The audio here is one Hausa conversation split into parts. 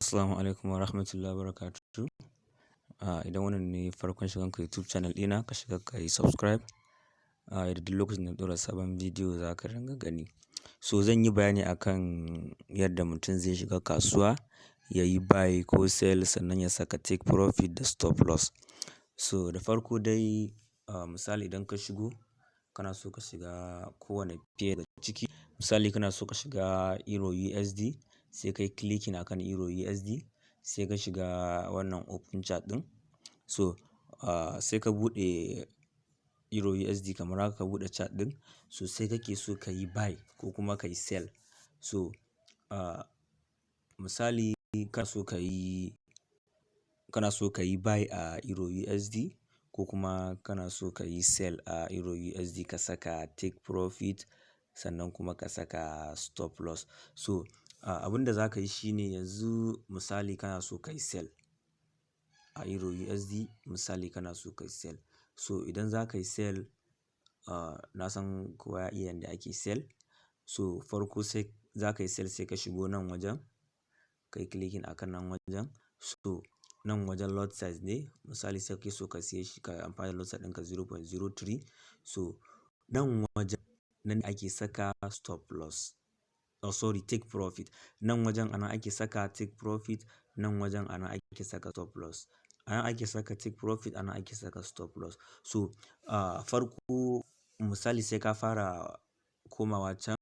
Assalamu alaikum wa rahmatullahi wa barakatuh. Idan wannan ne farkon shigan ka YouTube channel ɗina, ka shiga ka yi subscribe. Yadda duk lokacin da na ɗora sabon bidiyo za ka ringa gani. So zan yi bayani akan yadda mutum zai shiga kasuwa, ya yi buy ko sell, sannan ya saka take profit da stop loss. So da farko dai, misali idan ka shigo, kana so ka shiga kowane pair daga ciki. Misali, kana so ka shiga Euro USD, sai ka yi clicking akan Euro USD, sai ka shiga wannan open chart ɗin. So, sai ka buɗe Euro USD kamar haka, ka buɗe chart ɗin. So sai kake so ka yi buy ko kuma ka yi sell. So, misali kana so ka yi buy a Euro USD ko kuma kana so ka yi sell a Euro USD, ka saka take profit sannan kuma ka saka stop loss. So, abin da za ka yi shine, yanzu misali kana so ka yi sell a Euro USD, misali kana so ka yi sell. So idan za ka yi sell, na san kowa ya iya yanda ake sell. So farko sai za ka yi sell, sai ka shigo nan wajen, ka yi clicking akan nan wajen. So nan wajen lot size ne. Misali sai kake so ka siye shi, ka yi amfani da lot size ɗinka 0.03. So nan wajen nan ake saka stop loss. Oh sorry, take profit. Nan wajen anan ake saka take profit, nan wajen anan ake saka stop loss. Anan ake saka take profit, anan ake saka stop loss. So, farko misali sai ka fara komawa can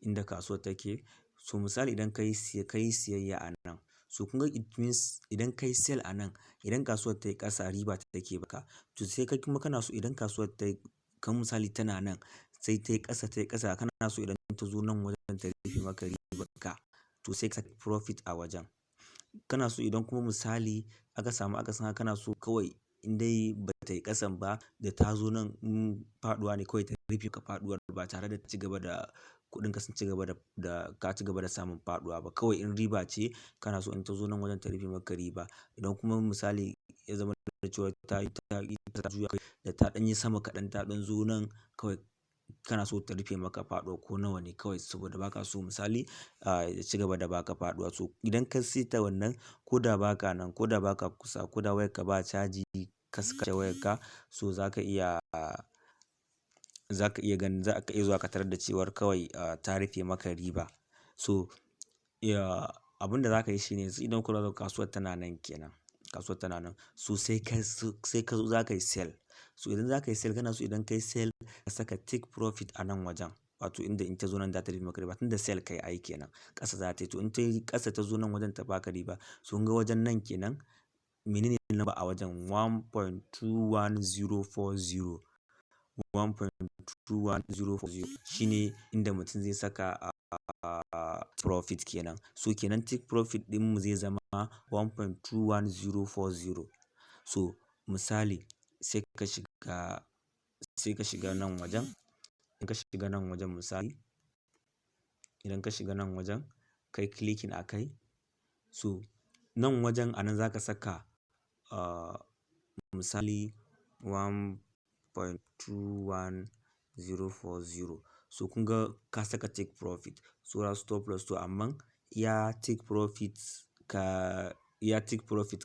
inda kasuwar take. So misali idan ka yi siyayya a nan, so kun ga it means idan ka yi sell a nan, idan kasuwar ta yi ƙasa, riba take baka. To sai kai kuma kana so idan kasuwar ta yi, kamar misali tana nan, sai ta yi ƙasa, ta yi ƙasa, kana so idan ta zo nan wajen ta rufe maka ribar ka, to sai ka saka profit a wajen. Kana so idan kuma misali aka samu akasin haka, kana so kawai in dai ba ta yi ƙasan ba, da ta zo nan in faɗuwa ne, kawai ta rufe ka faɗuwar ba tare da ci gaba da kuɗinka sun ci gaba da ka ci gaba da samun faɗuwa ba. Kawai in riba ce kana so, in ta zo nan wajen ta rufe maka riba. Idan kuma misali ya zama da cewa ta yi ta juya da ta ɗan yi sama kaɗan, ta ɗan zo nan, kawai kana so ta rufe maka faɗuwa ko nawa ne kawai, saboda ba ka so misali ya ci gaba da baka faɗuwa. So idan ka saita wannan, ko da ba ka nan, ko da ba ka kusa, ko da wayarka ba caji, ka kashe wayarka, so za ka iya ganin, za ka iya zuwa ka tarar da cewar kawai ta rufe maka riba. So abin da za ka yi shine, yanzu idan kuka lura, kasuwar tana nan kenan. Kasuwar tana nan. So sai ka zo za ka yi sell. So idan za ka yi sell, kana so idan ka yi sell ka saka take profit a nan wajen. Wato inda in ta zo nan za ta rufe maka riba. Tunda sell ka yi ai kenan, ƙasa za ta yi. To in ta yi ƙasa, ta zo nan wajen ta baka riba. So kun ga wajen nan kenan, menene number a wajen? 1.21040. 1.21040 shine inda mutum zai saka profit kenan. So kenan take profit ɗinmu zai zama 1.21040. So misali sai ka shiga nan wajen. In ka shiga nan wajen misali, idan ka shiga nan wajen, ka yi clicking a kai. So nan wajen a nan za ka saka misali 1.21040. So kun ga ka saka take profit, saura stop loss. To amma iya take profit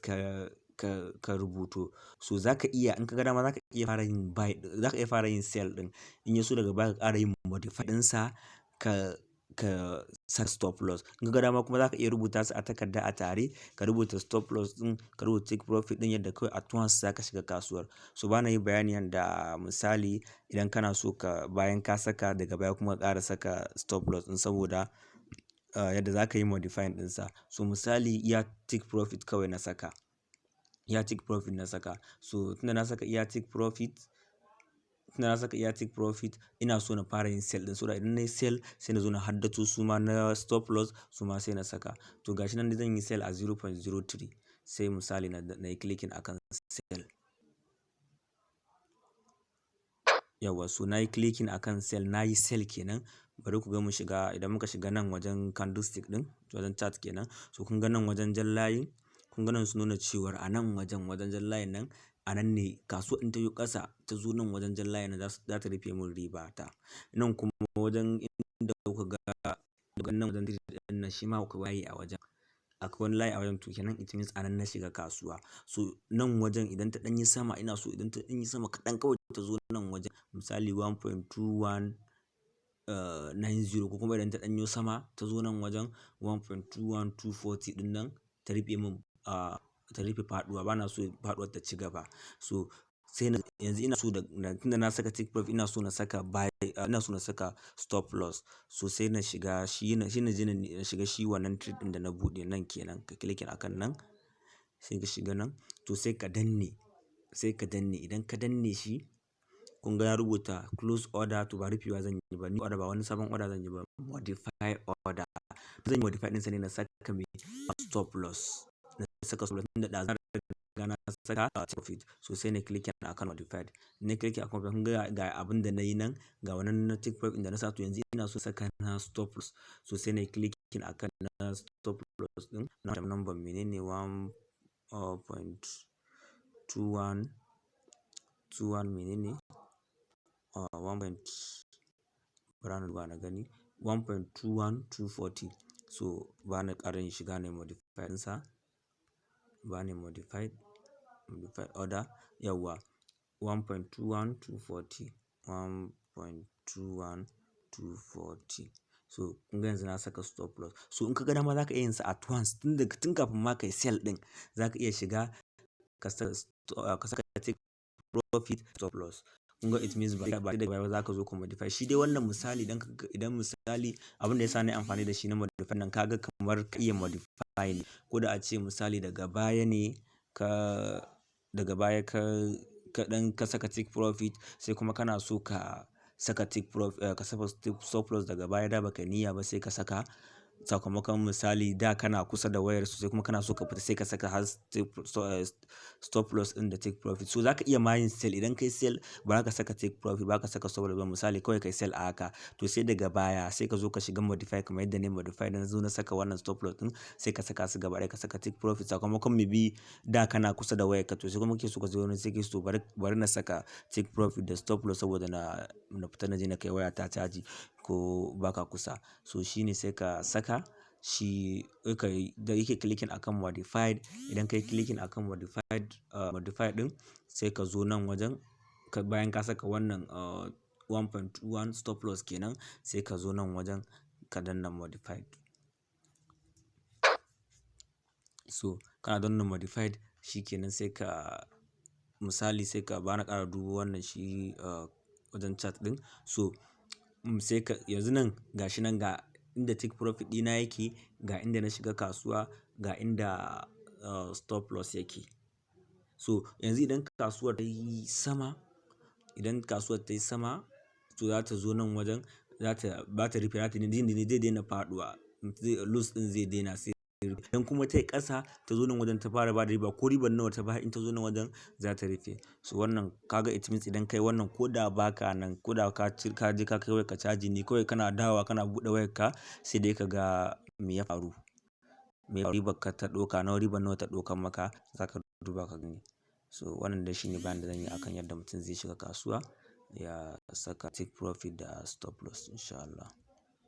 ka rubuto. So za ka iya, in ka ga dama, za ka iya fara yin buy, za ka iya fara yin sell ɗin. In ya so daga baya ka ƙara yin modify ɗinsa, ka sa stop loss. In ka ga dama kuma, za ka iya rubuta su a takarda a tare. Ka rubuta stop loss ɗin, ka rubuta take profit ɗin, yadda kawai at once za ka shiga kasuwar. So bana yi bayani yanda misali idan kana so ka bayan ka saka, daga baya kuma ka ƙara saka stop loss ɗin, saboda yadda za ka yi modifying ɗinsa. So misali iya take profit kawai na saka. Iya take profit na saka. So tunda na saka iya take profit, ina so na fara yin sell ɗin. So that idan nayi sell, sai na zo na haddato suma na stop loss, suma sai na saka. To gashi nan dai zan yi sell a 0.03, sai misali na yi clicking akan sell. Yauwa, so na yi clicking akan sell, na yi sell kenan. Bari ku ga mu shiga, idan muka shiga nan wajen candlestick ɗin, wajen chart kenan. So kun ga nan wajen jan layi, kun ga nan sun nuna cewar a nan wajen, wajen jan layin nan, a nan ne kasuwar in ta yo ƙasa, ta zo nan wajen jan layin nan, za ta rufe mun riba ta. Nan kuma wajen inda kuka ga daga nan wajen ɗin nan, shi ma akwai layi a wajen. Akwai wani layi a wajen, to kenan it means a nan na shiga kasuwa. So nan wajen idan ta ɗan yi sama, ina so idan ta ɗan yi sama kaɗan kawai ta zo nan wajen, misali 1.2190, ko kuma idan ta ɗan yo sama ta zo nan wajen 1.21240 ɗin nan, ta rufe min, ta rufe faɗuwa, bana so faɗuwar ta ci gaba. So sai na yanzu ina so da tunda na saka take profit, ina so na saka buy, ina so na saka stop loss. So sai na shiga shi, na shi na je na shiga shi wannan trade ɗin da na buɗe nan kenan. Ka clicking akan nan, sai ka shiga nan. To sai ka danne, sai ka danne. Idan ka danne shi, kun ga ya rubuta close order. To ba rufewa zan yi ba, new order ba, wani sabon order zan yi ba, modify order. Zan yi modify ɗinsa ne na saka mai stop loss. Na saka stop loss tunda ɗazu na riga na saka profit. So sai na clicking akan modified. Na clicking akan, kun ga, ga abin da na yi nan, ga wannan na take profit da na sa. To yanzu ina so saka na stop loss. So sai na clicking akan na stop loss ɗin. Na number menene? 1.2121 menene? One point, bara na duba na gani, 1.21240. So ba na ƙara yin shiga na modify ɗinsa. Ba ni modified, modified order, yauwa, 1.21240, 1.21240. So kun ga yanzu na saka stop loss. So in ka ga dama, za ka iya yin sa at once, tun kafin ma ka yi sell ɗin za ka iya shiga ka saka take profit, stop loss. Kun ga it means ba daga baya ba za ka zo ka modify shi dai wannan. Misali, idan misali abin da ya sa na yi amfani da shi na modify nan, ka ga kamar ka iya modify ne. Ko da ace misali daga baya ne ka daga baya ka ɗan ka saka take profit, sai kuma kana so ka saka take profit, ka saka stop loss daga baya, da baka niyya ba sai ka saka, sakamakon misali da kana kusa da wayar, sai kuma kana so ka fita, sai ka saka har stop loss ɗin da take profit. So zaka iya ma yin sell. Idan kai sell, ba ka saka take profit ba, ka saka stop loss ba, misali kawai kai sell a haka. To sai daga baya sai ka zo ka shiga modify kamar yadda na yi modify, na zo na saka wannan stop loss ɗin, sai ka saka su gaba ɗaya, ka saka take profit, sakamakon maybe da kana kusa da wayarka. To sai kuma kake so ka zo sai kake so bari na saka take profit da stop loss saboda na fita na je na kai wayata caji, ko baka kusa. So shine sai ka saka shi da yake clicking akan modified. Idan ka yi clicking akan modified, modified ɗin, sai ka zo nan wajen, bayan ka saka wannan 1.21 stop loss kenan, sai ka zo nan wajen ka danna modified. So kana danna modified, shi kenan, sai ka misali sai ka bana ƙara dubo wannan shi wajen chart ɗin. So sai ka yanzu nan gashi nan, ga inda take profit ɗina yake, ga inda na shiga kasuwa, ga inda stop loss yake. So yanzu idan kasuwar ta yi sama, idan kasuwar ta yi sama, to za ta zo nan wajen, za ta ba ta rufe, za ta zai daina faɗuwa, loss ɗin zai daina sai. Idan kuma ta yi ƙasa, ta zo nan wajen ta fara bada riba, ko ribar nawa ta bayar, in ta zo nan wajen za ta rufe. So wannan ka ga it means idan kai wannan, ko da ba ka nan, ko da ka je ka kai wayarka caji ne, kawai kana dawowa kana buɗe wayarka sai dai ka ga me ya faru. Me ribar ka ta ɗauka, nawa ribar, nawa ta ɗaukan maka, za ka duba ka gani. So wannan dai shine bayanin da zan yi akan yadda mutum zai shiga kasuwa ya saka take profit da stop loss, in sha Allah.